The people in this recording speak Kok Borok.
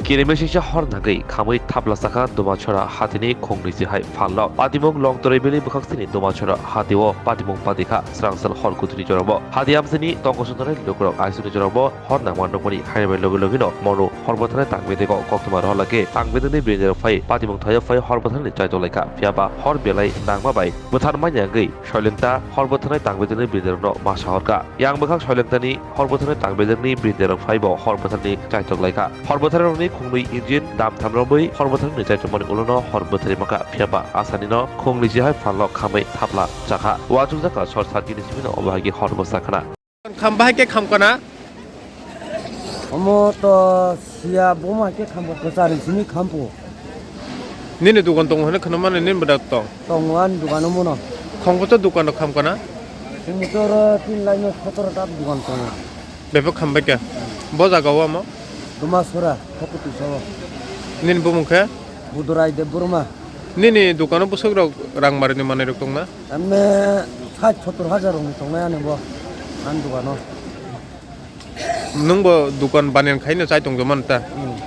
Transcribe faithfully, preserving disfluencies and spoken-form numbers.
Kirimesingsa hor nangwi khamwi thapla chakha Dumachora hatini khungni sihai phalno. Patimung Longtoroi bini bwkhaksini Dumachora hatio patimung patikha srangsal hor kuthuni jorabo. Hati amsini tongkosongnai lukurok aisukni jorabo hor nangma nukmani hairbai logi logino monu hor bwtharni tangbedego koktwma rohorlake tangbedegni birinirok phai patimung thaio phai hor bwtharni chaitokhlaikha. Phiyaba hor belai nangma bai bwthar manya wngwi Soilengta hor bwtharni tangbedegni birinirokno ma sahorkha. Yang bwkhak Soilengtani hor bwtharni tangbedegni birinirok phaibo hor bwtharni chaitokhlaikha. Hor bwtharni khungnwi engine dam tham romwi hor bwtharni chaitokmani ulono hor bwtharwi mankha. Phiyaba asanino khungnwi sihai phalno khamwi thapla chakha. Uachukjakha sor satgini simino obo haikhe hor bwsakhana. Kham bahai khe kham kana? Omo to siya boma khe kham kwchari simi khampo. Nini dukan tongo hwnwi khwna mani nini bwdak tong? Tongo ani dukano mono. Khongbo to dukano kham kana? Chwngno to oro tin laino sotoro ta dukan tongo. Bebak kham bai khe. Bo jaga o omo? Dumasora, Khokutu sao. Nini bumung khe? Budurai Debbarma. Nini dukano bwswk rok rang marini manwi rok tongna? Emne sait sottor hajar rokni tongnai ani bo, ani dukano. Nwng bo dukan baniyan khaino chai tongjaman ta? Hmm.